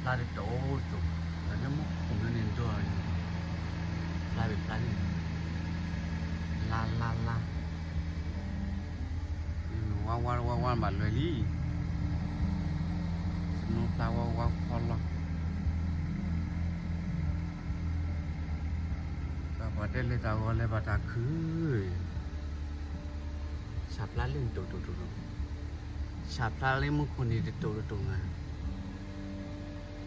ဖျါတတိၢ်တိၢ်, ဒီးလၢမူခိၣ်န့ၣ်ဒိၣ်, ဖျါဘ့ၣ်ဖျါလံ, လါလါလါ, ဝါဝါဝါဝါဘၣ်လွဲၢ်လံ, စနိဖျါဝါဝါဖီလီၤ, ပှၤတဲလၢတၢ်ဂီၤလၢဘၣ်တၢ်ခုၣ် ဆၣ်ဖျါလၢန့ၣ်တိၢ်တိၢ်တိၢ်တိၢ်, ဆၣ်ဖျါလၢမူခိၣ်န့ၣ်တတိၢ်တတိၢ်မး,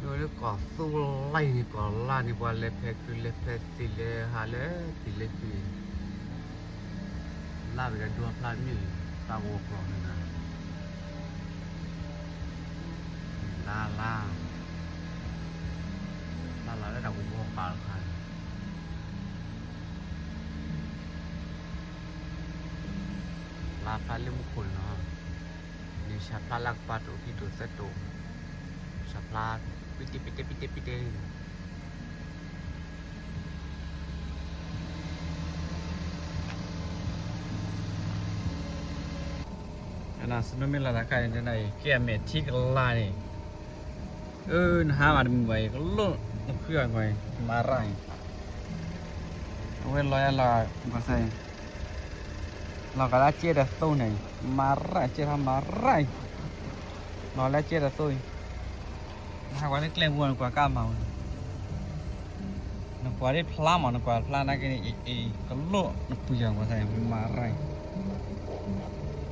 လၢကီၢ်သူလၢ်န့ၣ် ကီၢ်လါန့ၣ် ပှၤလဲၤဖဲခုးလဲၤဖဲသ့ၣ်လဲၤဟးလၢသ့ၣ်လဲၤခုး, လါဝဲဒၣ်ဒိဖျါမ့ၢ် တၢ်ဂီၤကျီၢ်န့ၣ်, လါလါ, လါလါလၢတၢ်ဂီၤပာ်တခါန့ၣ် လါဖျါလၢမူခိၣ်န့ၣ်လီၤ, န့ၣ်ဆၣ်ဖျါလၢကပၤတိၢ်ခံတိၢ်သၢတိၢ်, ဆၣ်ဖျါ ပံတ့ပံတ့ပံတ့ပံတ့န့ၣ်, စနိမ့ၢ်လီၤတၢ်ခါန့ၣ် ကဲအမဲာ်ထံကလါန့ၣ်, အၢ နဟါမးတမုာ်ဘၣ်အံၤ ကလိၣ်နဖုအီၤကွၢ်အံၤ မၤရၣ်အံၤ, အဝဲလီၤယလီၤကွၢ်စၢ်အံၤ, လီၤဂာ်လၢကဲဒီးသိန့ၣ်, မၤရၣ်ကဲထီၣ်မၤရၣ်အံၤ, လီၤလၢကဲဒီးသိအံၤ, နဟးကွၢ်န့ၣ်ကျဲပူၤနကွၢ်ကါမၤဝဲ နကွၢ်ဒ်ဖျါမး နကွၢ်ဖျါနာ်က့န့ၣ် အ့ၣ်အ့ၣ် ကလိၣ်နပှံၤယၤကွၢ်စၢ်အံၤ မၤရၣ်အံၤ,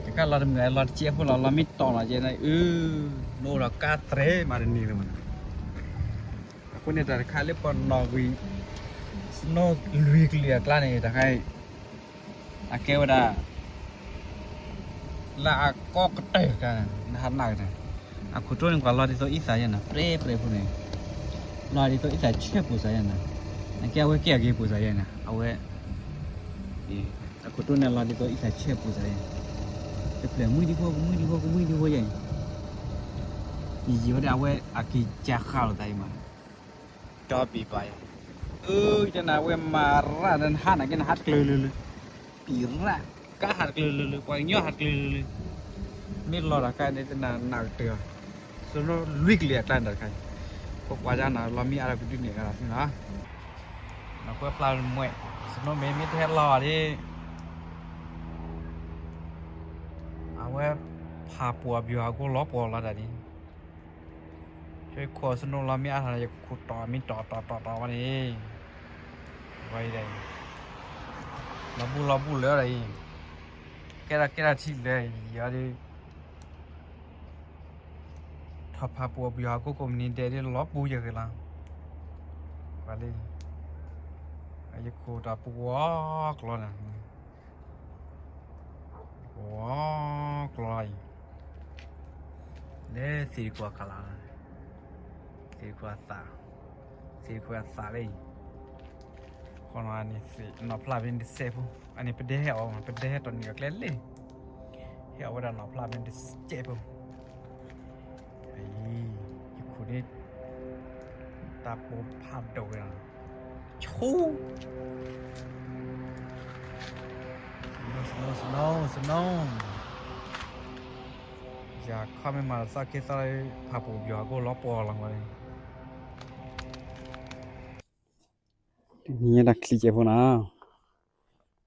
ယကလီၤတမုာ်အလီၤတကဲဖိလီၤ လီၤမ့ၢ်တီၢ်လီၤကဲန့ၣ် အၢ နအိၣ်ဒီးကါတြဲၤမးတန့ၢ်လၢၤမး, အဃိန့ၣ်တၢ်တခါလၢပှၤနီၣ်ကွံာ် စနိလွံၢ်ကလံၤအကျါန့ၣ် တခါအံၤ အကဲဝဲဒၣ် လၢအကီကတၢၢ်တခါ နဟးနာ်ကတၢၢ်, အခိၣ်တိန့ၣ်ကွၢ်လီၤဒ်သိးအံသၣ်ယဲၢ်နၤ ပြဲပြဲဖိန့ၣ်, လီၤဒ်သိးအံသၣ်ဆဲၣ်ပူၤစၢ်ယဲၢ်နၤ, အကဲအဝဲကဲအဂ့ၤပူၤစၢ်ယဲၢ်နၤ အဝဲ အခိၣ်တိန့ၣ်လီၤဒ်သိးအံသၣ်ဆဲၣ်ပူၤစၢ်ယဲၢ်, တဖျၢၣ်မှံဒံဖိ ကမှံဒံဖိ ကမှံဒံဖိယဲၢ်, ယံာ်ယံာ်ဝဲဒၣ်အဝဲအက့ၤကၢ်ဃာ်လိာ်သးအံၤမး ဒီဘ့ၣ်ဘၣ်ယဲၢ်, အၢ ယနၤဝဲမၤရၣ်ဒီးနဟးနာ်က့နဟးတကျၢၤလၢၤလၢၤ, ပံၤရၣ် ကါဟးတကျၢၤလၢၤလၢၤ ပှၤကညီဟးတကျၢၤလၢၤလၢၤ, မ့ၢ်လီၤတၢ်ခါန့ၣ် တနၤနာ်ကတၢၢ်, စနိလွံၢ်ကလံၤအကျါန့ၣ်တၢ်တခါ, ပကွၢ်ကါနၤလီၤမံအါဒီးပဒုးနဲၣ်အါဒီးသုနီၤ, နကွဲးဖျါမွဲ, စနိမ့ၢ်မ့ၢ်တဟဲလီၤဘၣ်ဒ် အဝဲ ဖးပူၤအဘျုးအကိၢ်လီၤပှီၢ်လီၤတၢ်ဒ် ဆိခိၣ်စနိလီၤမ့ၢ်အါထီၣ် ယခိၣ်တီၢ်မ့ၢ်တီၢ်တီၢ်တီၢ်တီၢ်ဝဲန့ၣ်, ဝဲအံၤဒီးအံၤ, လီၤဘူၣ်လီၤဘူၣ်လၢဒီးအံၤ, ကဲထီၣ်ကဲထီၣ်ထံလၢအံၤဒီး, ထီၣ်ဖးပူၤအဘျုးအကိၢ်ကိးမုၢ်နံၤဒဲးဒ်လီၤပူၤယဲၢ်ဂ့ၤလီၤ, ကွၢ်လံ, ယခိၣ်တီၢ်ပူၤဝီကျီန့ၣ် ဝီကျီအံၤ, လၢသ့ၣ်တခိၣ်အကလး, သ့ၣ်တခိၣ်အသး, သ့ၣ်တခိၣ်အသးလၢအံၤ, ဃီနီၤန့ၣ်သ့ၣ်နီၢ်ဖျါဖဲန့ၣ်တစဲးဖိ, အန့ၣ်ပဒဲဟဲအီၤ ပဒဲဟဲတီၢ်နံၣ်အီၤကျဲလံ, ဟဲအီၤဝဲဒၣ်နီၢ်ဖျါဖဲန့ၣ်တစဲးဖိ, အံၤ, ယခိၣ်န့ၣ် တၢ်ပိာ်ဖးဒိၣ်ဝဲဒၣ်, ဆူ snow snow snow, ယၤခီမ့ၢ်မၤတသီၣ်က့ၤသီၣ်လၢ ဖးပူၤပယီၤအကိၢ်လီၤပှီၢ်လီၤဝဲ, တနံၤညါတၢ်ချံကဲဖိနီၤ,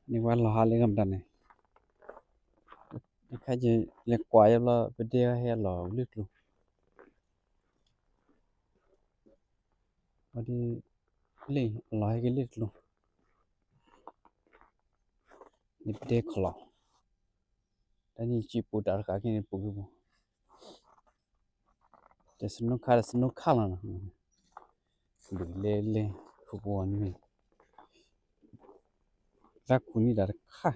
န့ၢ်ဝဲလီၤဟါလၢကမတၤန့ၣ်, တခါယလဲၤကွၢ်ယဘျီ ပဒဲဟဲလီၤလၢကျိၤ ဝဲဒ်လ့ၣ်အလီၤဟဲက့ၤလ့ၣ်တကျိၤ, န့ၣ်ပတဲခီလီၤ, တၢ်န့ၣ်စံးပူၤတၢ်တဃာ်က့ၤန့ၣ်ပူၤက့ၤပူၤ, တစနိခါတစနိခါလီၤနီၤ, ဒုးလဲၤလဲၤ ခိၣ်ပူၤအီၤန့ၣ်, တၢ်ခူၣ်န့ၢ်တၢ်တခါ,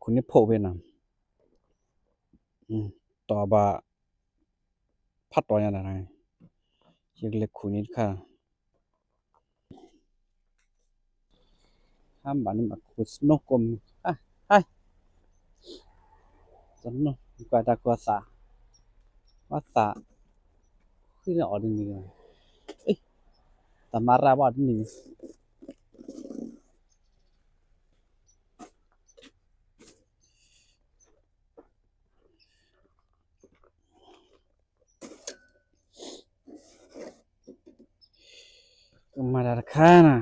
ခူၣ်န့ၢ်ဖိးဖဲနီၤ, တီၢ်ဘၣ် ဖးတီၢ်ညါတၢ်, ယကလဲၤခူၣ်န့ၢ်တခါ, ဟါဘၣ်န့ၣ်မၤခူၣ်စနိကိးမုၢ်, ဟါ, စနိကွၢ်တၢ်ခူၣ်အသး, ဘၣ်သး, ဃုန့ၢ်အီၤတန့ၢ်, သးမၤရၣ်ဘၣ်အီၤတန့ၢ် တ ကမၤတၢ်တခါနီ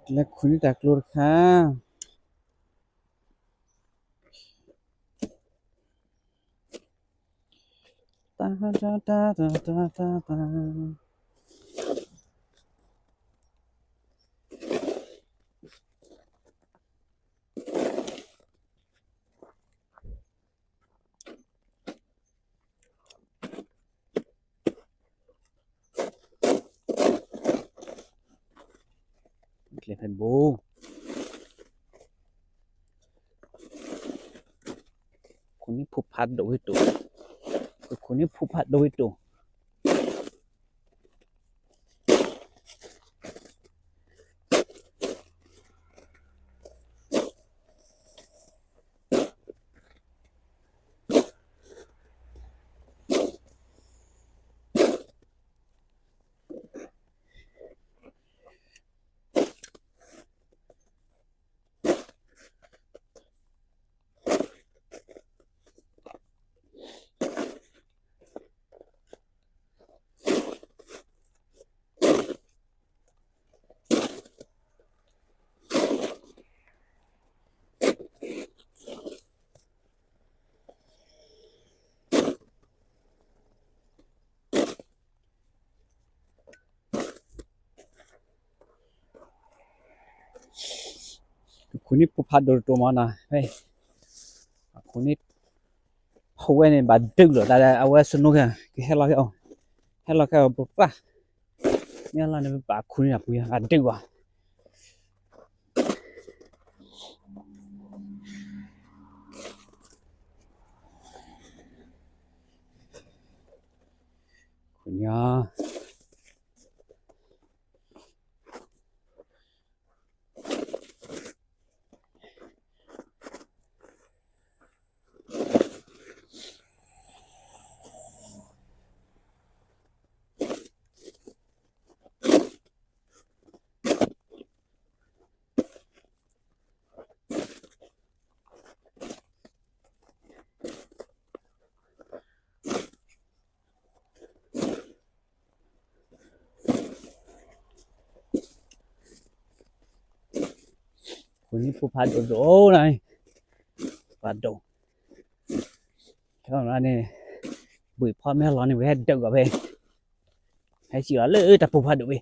ၤ, လဲၤခူၣ်န့ၢ်တၢ်ကျိၤတခါ. တၢ်တၢ်တၢ်တၢ်တၢ်တၢ်တၢ် ကျဲဖဲဘိ, ခူၣ်န့ၢ်ဖိဖးဒိၣ်ဝဲတိၢ်, ခူၣ်န့ၢ်ဖိဖးဒိၣ်ဝဲတိၢ်. ခူၣ်န့ၢ်ဖိဖးဒိၣ်တတိၢ်မးနီၤ, ခူၣ်န့ၢ်ဖိဝဲန့ၣ် ဘၣ်ဒုးလီၤ တၢ်လၢအဝဲစနိခဲ ကဟဲလီၤခဲအီၤ, ဟဲလီၤခဲအီၤ ပပၢ်, မ့ၢ်လီၤန့ၣ် ပဘၣ်ခူၣ်န့ၢ်တၢ်ပူၤ ဘၣ်ဒုးဘၣ် ခူၣ်န့ၢ် ခူၣ်န့ၢ်ဖိဖးဒိၣ်ဒိၣ်နီၤ, ဖးဒိၣ်, ခဲအံၤန့ၣ် ဘုၣ်ဖီမ့ၢ်လီၤန့ၣ် ဝဲဟဲဒုးအီၤဖဲ, ဟဲစံၣ်လီၤလၢတၢ်ပူၤဖးဒိၣ်ဖဲ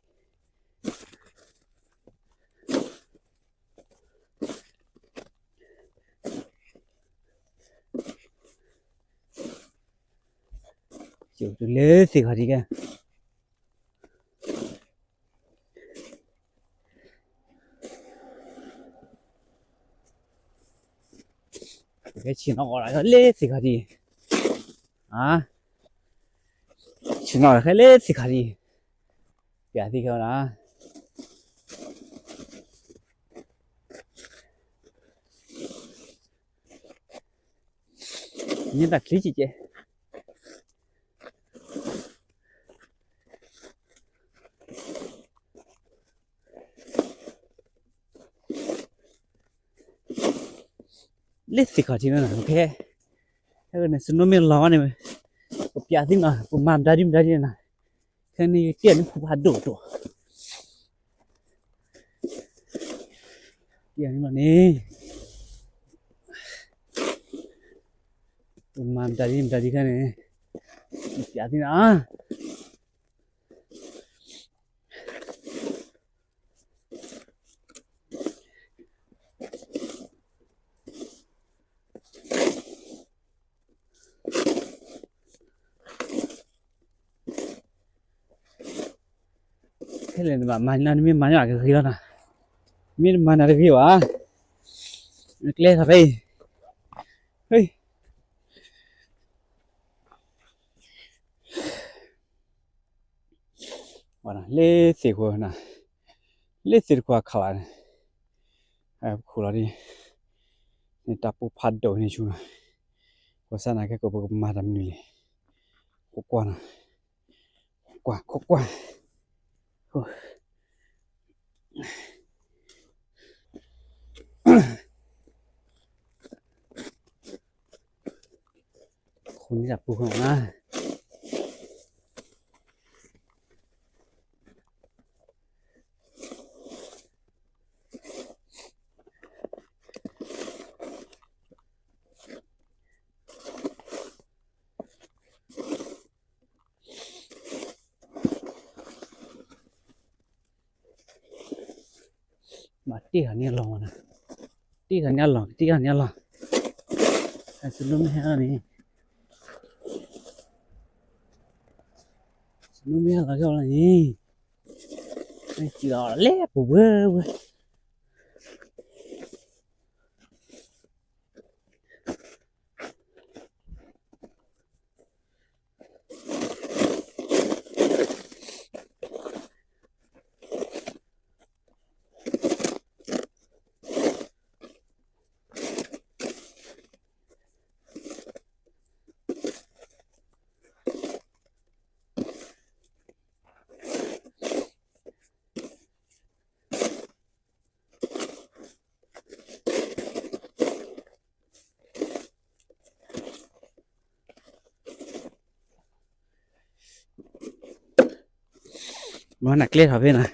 တုၤလၢသ့ၣ်ခီၣ်ထံးကဲ, ကဲဆ့ၣ်နီၤအီၣ်လၢသ့ၣ်ခီၣ်ထံး, ဆ့ၣ်နီၤအီၣ်ခဲလၢသ့ၣ်ခီၣ်ထံး, ပျးသ့ၣ်ခီၣ်ထံး မ့ၢ်တၢ်ချံကဲကဲ, လၢသ့ၣ်ခီၣ်ထံးန့ၣ် ခဲ, ခဲန့ၣ် စနိမ့ၢ်လီၤဝဲန့ၣ်, ပပျးသ့ၣ်နီၤ ပမၤမတၤဒ်မတၤဒ်န့ၣ်နီၤ, ခဲန့ၣ်ယတဲန့ၣ်ဖိဖးဒိၣ်ဒိၣ် န့ၣ် ပမၤမတၤဒ်မတၤဒ်ခဲန့ၣ်, ပပျးသ့ၣ်နီၤ ခဲလၢာ်နဘၣ်မၤနၤ နမ့ၢ်မၤန့ၢ်ဘၣ်ကဂ့ၤလီၤနၤ, မ့ၢ်တမၤနၤတဂ့ၤဘၣ်, နကျဲထီၣ်ဖဲအံၤ, လၢသ့ၣ်ခိၣ်, လၢသ့ၣ်တခွါခးလၢ်န့ၣ်, ခိၣ်လီၤဒ်, န့ၣ်တၢ်ပူၤဖးဒိၣ်န့ၣ်ဆူၣ်နီၤ, ကွၢ်စၢ်နၤကဲကိးပကမၤတၢ်မနုၤလဲၣ်, ခိၣ်ကွၢ်နီၤ, ခိၣ်ကွၢ်, ခိၣ်ကွၢ် ခိၣ် ပူၤန့ၣ်တၢ်ပူၤဃီမး, ဘၣ်တ့ၢ်ထီၣ်န့ၢ်အလီၢ်မးနီၤ, တ့ၢ်ထီၣ်န့ၢ်အလီၢ် တ့ၢ်ထီၣ်န့ၢ်အလီၢ်, စနိမ့ၢ်ဟဲလီၤန့ၣ်, စနိမ့ၢ်ဟဲလီၤက့ၤလီၤန့ၣ်, စံၣ်လီၤလဲၤပူၤဝဲဝဲ မ့ၢ်နကျဲထီၣ်ဖဲနၤ,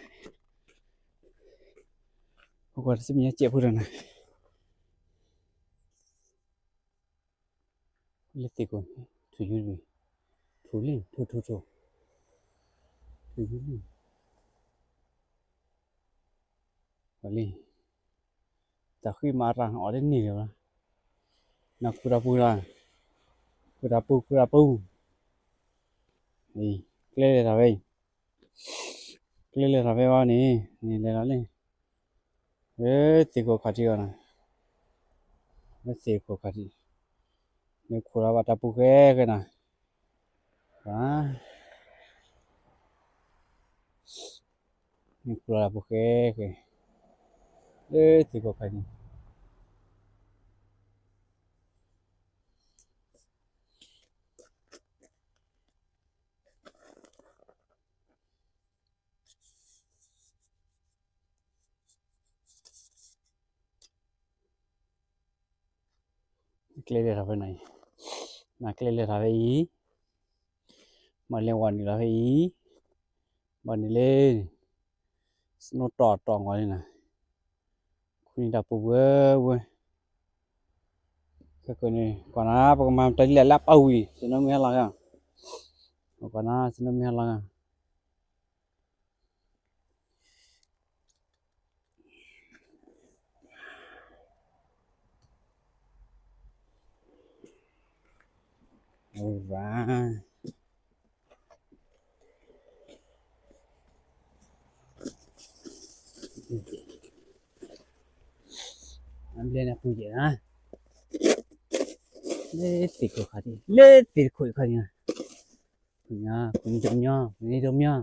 ပကွၢ်တစံးမ့ၢ်ညါစဲးဖိဒီးနၤ, လၢသ့ၣ်ကိး, ထူၣ်ယူၤ, ထူၣ်လံ, ထူၣ်ထူၣ်ထူၣ်, ထူၣ်ယူၤလံ, လံ, တၢ်ဃံမၤတၢ်အီၣ်တန့ၢ်လၢၤဘၣ်, နခူၣ်တၢ်ပူၤလီၤ, ခူၣ်တၢ်ပူၤ ခူၣ်တၢ်ပူၤ, ကျဲလဲၤထီၣ်ဖဲအံၤ, ကျဲလဲၤထီၣ်ဖဲအံၤန့ၣ်, န့ၣ်လဲၤထီၣ်လံ, လၢသ့ၣ်ခိၣ်ခီၣ်ထံးအီၤနၤ, လၢသ့ၣ်ခိၣ်ခီၣ်ထံး, မ့ၢ်ခူၣ်လီၤဘၣ်တၢ်ပူၤဃဲဃဲနၤ, မ့ၢ်ခူၣ်လီၤတၢ်ပူၤဃဲဃဲ, လၢသ့ၣ်ခိၣ်ခီၣ်ထံး ကျဲလဲၤထီၣ်ဖဲနၤအံၤ, နကျဲလဲၤထီၣ်ဖဲအံၤ, မၤလဲၤဝဲနုာ်လီၤဖဲအံၤ, ဘၣ်နုာ်လၢ စနိတီၢ်တီၢ်ဂီၤလံနၤ, ခူၣ်န့ၢ်တၢ်ပူၤဝဲဝဲ, ခဲကနံၣ် ကွၢ်နၤ ပကမၤတၢ်ဒ်လဲၣ်လၢအပာ်ဝံၤ စနိမ့ၢ်ဟဲလီၤဂၤ, ကွၢ်နၤ စနိမ့ၢ်ဟဲလီၤဂၤ Alright. အဘျဲၣ်န့ၣ်ပူၤယဲၢ်နၤ, လၢသ့ၣ်ခိၣ်ခါဒံး, လၢသ့ၣ်ခိၣ်ခါဒံး, ပူၤညါ ပူၤန့ၣ်တမညီ, ပူၤန့ၣ်တမညီ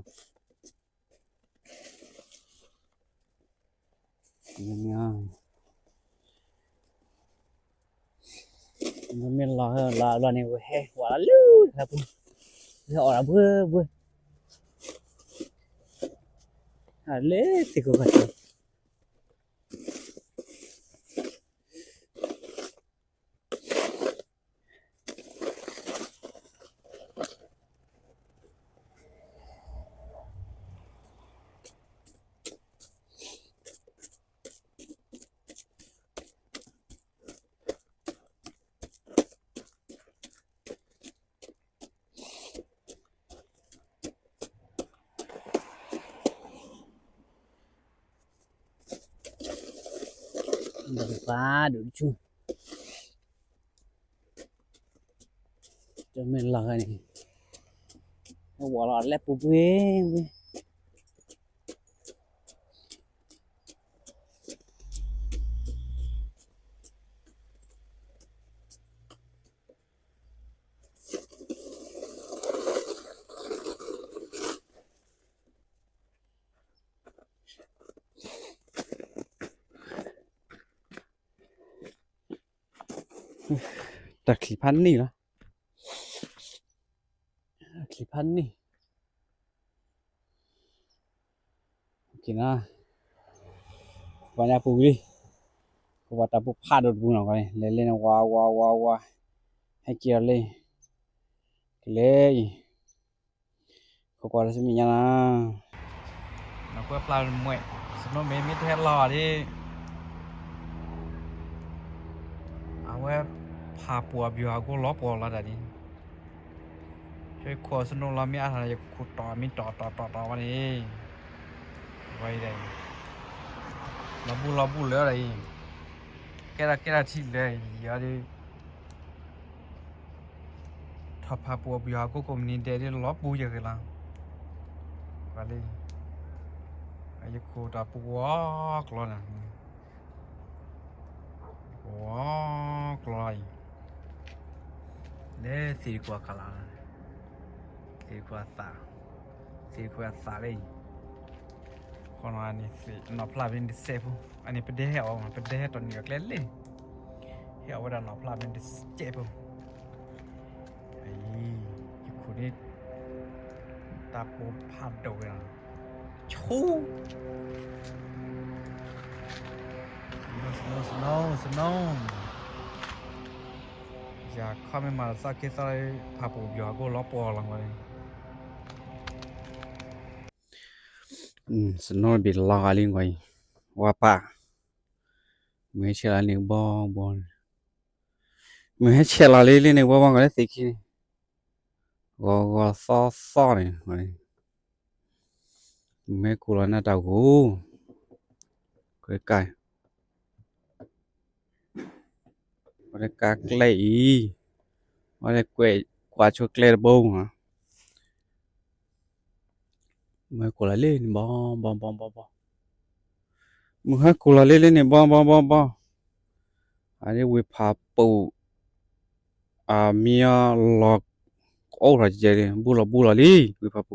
မ့ၢ်လီၤလၢအဘျီန့ၣ် ဝဲဟဲဝဲလၢတခါပူၤ, ဝဲဟဲအီၣ်တၢ်ဘှၢဘှၢ, လၢသ့ၣ်ခိၣ်ခါဒံး ဘၣ်ဒိၣ်ဆူ တမ့ၢ်လီၤဂၤန့ၣ် ဝဲလီၤလဲၤပူၤပှ့ၤဝဲ တၢ်ချံဖးန့ၢ်လီၤ, ချံဖးန့ၢ်, ပှၤညါပူၤလံ, ပှၤတၢ်ပူၤဖးဒိၣ်တပူၤနီၤ, လဲၤလဲၤန့ၣ် ဝါဝါဝါဝါ, ဟဲက့ၤအီၤလံ, ကလဲၤအံၤ, ခိးကွၢ်တၢ်ဆူမဲာ်ညါနၤ, နကွဲးပျၢ်မွဲၣ်, စနိမ့ၢ်မ့ၢ်တဟဲလီၤဒ်, အဝဲဖးပူၤအဘျုးအကိၢ်လီၤပှီၢ်လီၤတၢ်ဒ်, ဆိခိးစနိလီၤမ့ၢ်အါထီၣ် ယခိၣ်တီၢ်မ့ၢ်တီၢ်တီၢ်တီၢ်တီၢ်ဝဲန့ၣ်, ဝဲအံၤဒ်အံၤ, လီၤဘူၣ်လီၤဘူၣ်လၢဒ်အံၤ, ကဲထီၣ်ကဲထီၣ်ထံလၢအံၤဒ် ထီၣ်ဖးပူၤအဘျုးအကိၢ်ကိးမုၢ်နံၤဒဲးဒ်လီၤပူၤယဂ့ၤလီၤ, လၢ, ယခိၣ်တီၢ်ပူၤဝီကျီနၤ, ဝီကျီအံၤ, လၢသ့ၣ်တခိၣ်အကလး, သ့ၣ်တခိၣ်အသး, သ့ၣ်တခိၣ်အသးလၢအံၤ, ဃီန့ၣ်သ့ၣ်နီၢ်ဖျါမ့ၢ်တစဲးဖိ, အန့ၣ်ပဒဲဟဲအီၤ ပဒဲဟဲတီၢ်နံၣ်အကျဲလံ, ဟဲအီၤဝဲဒၣ်နီၢ်ဖျါမ့ၢ်တစဲးဖိ, အံၤ, ယခိၣ်န့ၣ်, တၢ်ပူၤဖးဒိၣ်ဝဲလီၤ, ဆူ, snow snow snow, ယၤခီမ့ၢ်မၤတသီခ့သီ ဖးပူၤပယီၤအကိၢ်လီၤပှီၢ်လီၤဝဲ, snow ဘ့ၣ်လီၤဂာ်လံကွၢ်အံၤ, ဝါပၢ်, မုၢ်ဟဲဆဲးလီၤလံန့ၣ်ကဘီဘီ, မုၢ်ဟဲဆဲးလီၤလံလံန့ၣ်ကဘီဘီကွၢ်လၢသ့ၣ်ခံန့ၣ်, ဂီၤဂီၤသီသီန့ၣ်, မုၢ်ဟဲကိၢ်လီၤနၢ်တၢ်ဂိၢ်, ကဲကဲ, ဝဲဒၣ်ကါကျဲအံၤ, ဝဲဒၣ်ကွဲးကွၢ်ဆိကျဲတဘိမး, မုၢ်ဟဲကိၢ်လီၤလံန့ၣ် ဘီဘီဘီဘီဘီ, မုၢ်ဟဲကိၢ်လီၤလံလံန့ၣ် ဘီဘီဘီဘီ, အဒ်ဝ့ၢ်ဖးပူၤ, အမံၤအလီၤ, အိၣ်ထီၣ်ကဲလံ ဘူၣ်လီၤဘူၣ်လီၤလံ ဝ့ၢ်ဖးပူၤ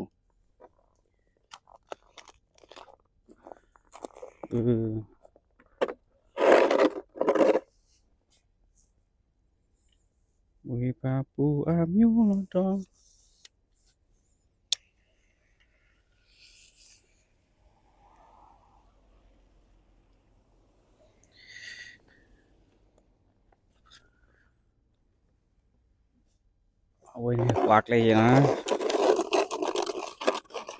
ဝ့ၢ်ဖးပူၤအမံၤလီၤဒီး အဝဲန့ၣ်ကွၢ်ကျဲယဲၢ်နၤ, ထုးထ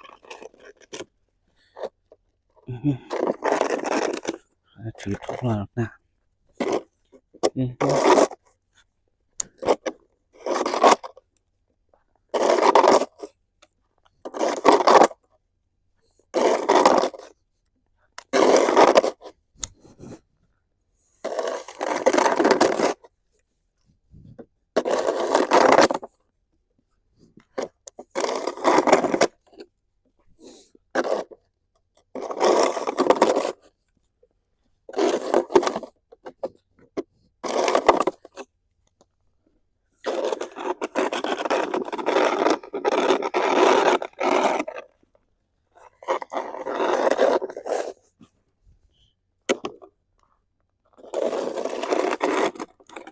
ီၣ်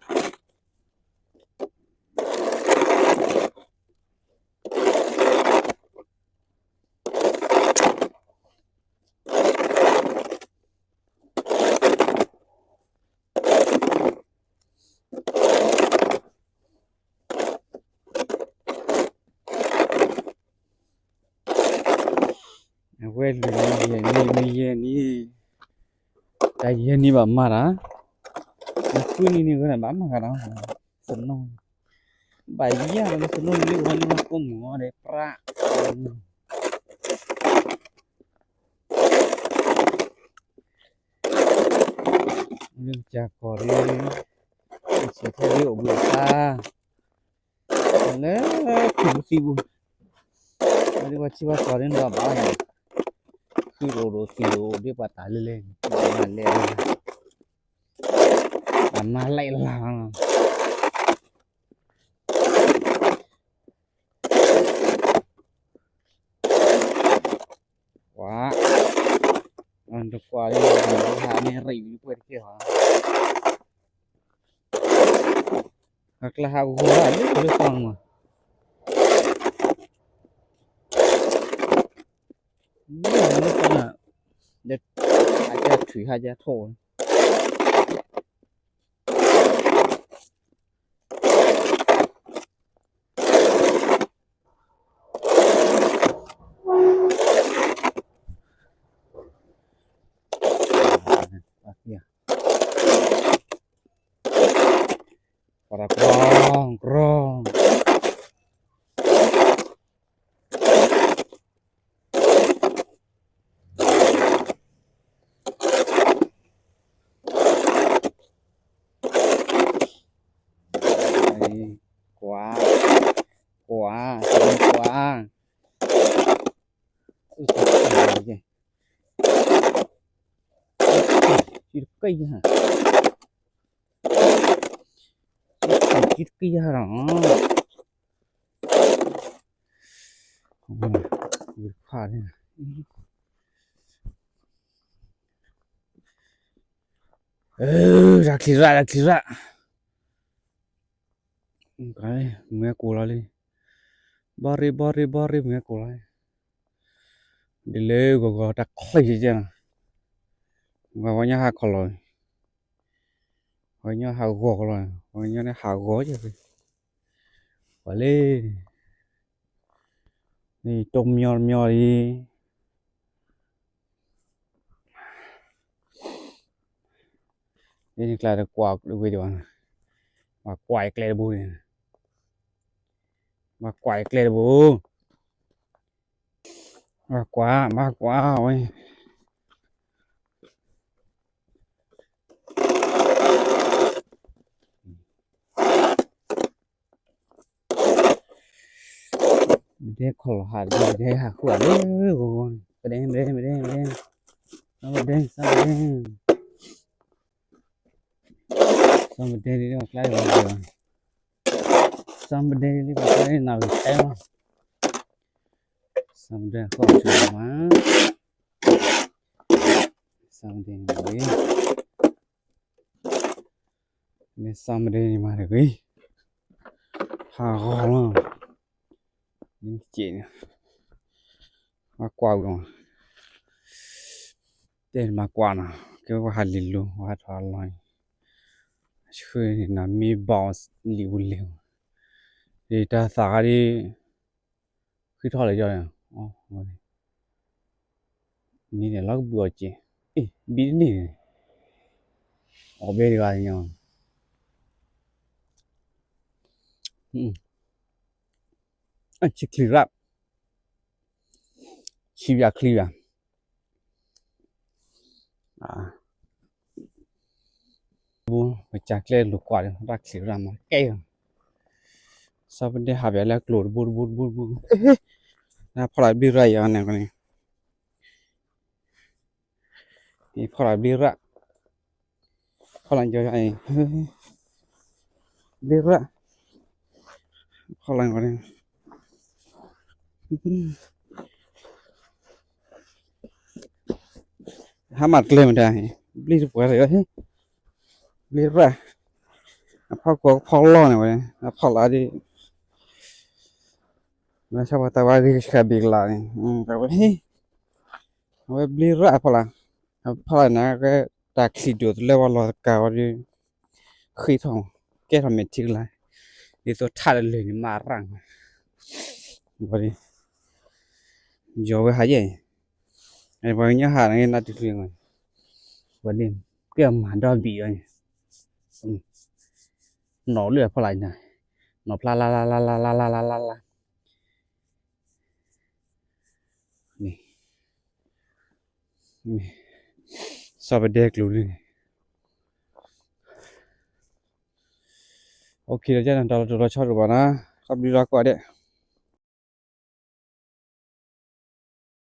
လီၤနၤ, အဝဲလွံၢ်နံၣ်ယဲၢ်နံၣ် မ့ၢ်ယဲၢ်နံၣ်, တၢ်ယဲၢ်နံၣ်ဘၣ်မၤတၢ်, မ့ၢ်ဃုနံၣ်န့ၣ် ကဘၣ်မၤဂၤဒီး စနိ, ဘၣ်ယဲၢ်လၢစနိလၢဝဲန့ၣ် ကိးမုၢ်အီၤဒီးပြး လၢကစၢ်ကီၢ်ဒီး ဆဲးထဲဒ်အိၣ်ဘှံးအခါ လၢခုးပူၤသံပူၤ, လၢဒ်ပှၤထံပှၤကီၢ်ဒ်န့ၣ်ဘၣ်ဘၣ်, ခုးရိၣ်ရိၣ်သံရိၣ်ဒ်ပှၤတၢ်လဲၤလဲၤ, မၤလဲၤလၢ, အမၤလဲၤလၢ ဝါ, တကွၢ်လၢဟးမ့ၢ်ရံၣ်လံပှဲၤတကဲၢ်ဟီ, အကျါဟးဂီၤလၢလၢသီမး, လၢသီနၤ, အကထုးဟးကထီၣ် ပှၤတၢ်ကြီကြီ ကွၢ်, ကွၢ်, ကွၢ်, တကံၢ်တကံၢ်လီၤ, တၢ်ချံရၣ် တၢ်ချံရၣ်, မုၢ်ဟဲကိးလီၤလံ, ဘီရ့ ဘီရ့ ဘီရ့ မုၢ်ဟဲကိးလီၤ, ဒ်လၢဂီၤဂီၤတၢ်ချံကဲနီၤ, ဝဲညီဟးခီလီၤ, ဝဲညီဟးဂီၤကလီၤ, ဝဲညီန့ၣ်ဟးဂီၤကဲ, ပှၤလၢ န့ၣ်တိၢ်မညီတမညီလံ, ဒ်န့ၣ်ကျါတကွၢ်ဝဲဒံးဘၣ်, ဘၣ်ကွၢ်အကျဲတဘိန့ၣ်, ဘၣ်ကွၢ်အကျဲတဘိ, ဘၣ်ကွၢ် ဘၣ်ကွၢ်ဝဲ မ့ၢ်ဒဲခီလီၤဟးဒ် မ့ၢ်ဒဲဟးဃုအီၤလၢဂီၤဂီၤန့ၣ် ပဒဲ ပဒဲ ပဒဲ ပဒဲ စီၤပဒဲ စီၤပဒဲ စီၤပဒဲဒ်လၢပှၤကျါလီၤ စီၤပဒဲဒ်လၢပှၤကျါလီၤ နၢ်ဝံၤတဲလီၤ စီၤပဒဲဃီဆူမး စီၤပဒဲန့ၣ် မ့ၢ်စီၤပဒဲန့ၣ်မးတဂ့ၤ ဟးဂီၤလီၤ နစ့ၣ်န့ၣ် မၤကွၢ်အူဒီး တဲနမၤကွၢ်နီၤ ကဲဝဲဟးလံာ်လိၤ ဝဲဟးထီၣ်အလီၢ် ဆှၢန့ၣ်နမ့ၢ်ဘၣ်အီၤလံာ်ပူၤလံာ် ဒ်တၢ်သးခါဒ် ဃံထီၣ်လၢယီၤန့ၣ် နံၤန့ၣ်လီၤကဘုၣ်အီၤက့ၤ အ့ၣ် ဘံတန့ၢ်န့ၣ် အီၣ်ဘဲတဂၤညါ ဆံချံရၣ် ဆံဘျၣ်ချံဘျၣ် ပကၢ်ကျဲလိာ်ကွၢ်ဒီး တၢ်ချံရၣ်မၤကဲအီၤ စီၤပဒဲဟးပၠးလၢကျိၤတဘိတဘိတဘိတဘိ နဖီလာ်ဘျ့ရၣ်အံၤအီၤန့ၣ် ဖီလာ်ဘျ့ရၣ် ဖီလာ်ကၠီအံၤ ဘျ့ရၣ် ဖီလာ် ဟါမၢ်တကျဲမတၤ ဘျ့တပှဲၤလီၤ ဘျ့ရၣ် အဖီကွီၤကဖီလီၢ်န့ၣ်ဝဲ အဖီလာ်ဒ် မ့ၢ်ဆၣ်ပှၤတၢ်ဝါဂ့ၤကဆှၣ်ဘ့ၣ်ကလာ်န့ၣ် အဝဲ အဝဲဘျ့ရၣ်အဖီလာ် အဖီလာ်န့ၣ် ကဲတၢ်ချံဒိၣ်တလၢဝဲလီၤတကးဝဲဒ် ဃ့ထီၣ် ကဲထီၣ်မဲာ်ထံကလါ ဒ်သိးထးတလၢာ်န့ၣ်မၤရၣ် ဝဲ ယီၤဝဲဟးယဲၢ် ပှၤကညီဟးန့ၣ်နးတချုး ပှၤဒ် ကဲမၤဒီဘံၣ်အီၤန့ၣ် နီၣ်လၢအဖီလာ်န့ၣ် နီၣ်ဖျါလါလါလါလါလါလါလါလါ န့ၣ် စီၤပဒဲကျိၤဒ်န့ၣ် OK လီၤကန့ၣ် တၢ်လီၤတိၢ်လီၤဆီတအိၣ်ဘၣ်နီၤ ခီဘျံးလီၤကွၢ်ဒဲး